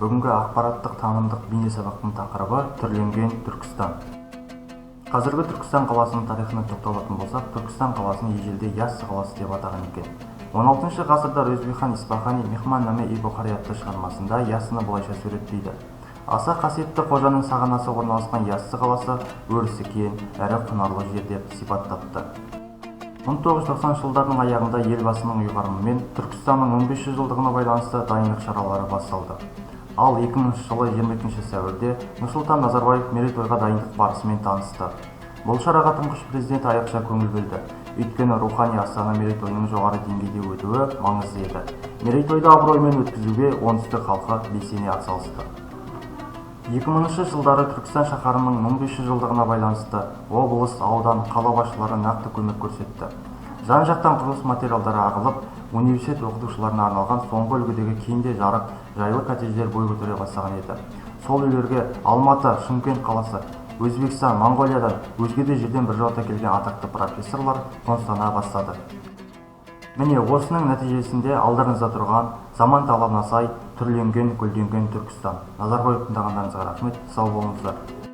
Бүгінгі ақпараттық танымдық бейнесабақтың тақырыбы: түрленген Түркістан. Қазіргі Түркістан қаласының тарихына тоқталатын болсақ, Түркістан қаласын ежелде Яссы қаласы деп атаған екен. 16 ғасырда Рүзбихан Исфахани «Мехманнаме-и Бұхари» атты шығармасында Яссыны былайша суреттейді: «Аса қасиетті қожаның сағанасы орналасқан Яссы қаласы өрісі кең әрі құнарлы жер» деп сипаттапты. 1990 жылдардың аяғында Елбасының ұйғарымымен Түркістанның 1500 жылдығына байланысты дайындық шаралары басталды. Ал 2000 жылы 22 сәуірде Нұрсұлтан Назарбаев мерейтойға дайындық барысымен танысты. Бұл шараға Тұңғыш Президент айрықша көңіл бөлді, өйткені рухани астана мерейтойының жоғары деңгейде өтуі маңызды еді. Мерейтойды абыроймен өткізуге оңтүстік халқы белсене атсалысты. 2000 жылдары Түркістан шаһарының 1500 жылдығына байланысты облыс, аудан, қала басшылары нақты көмек көрсетті. Жан жақтан құрылыс материалдары ағылып, университет оқытушыларына арналған соңғы үлгідегі кең де жарық, жайлы коттедждер бой көтере бастаған еді. Сол үйлерге Алматы, Шымкент қаласы, Өзбекстан, Моңғолиядан, өзге де жерден біржолата келген атақты профессорлар қоныстана бастады. Міне, осының нәтижесінде алдарыңызда тұрған заман талабына сай түрленген, гүлденген Түркістан. Назар қойып тыңдағандарыңызға рахмет, сау болыңыздар.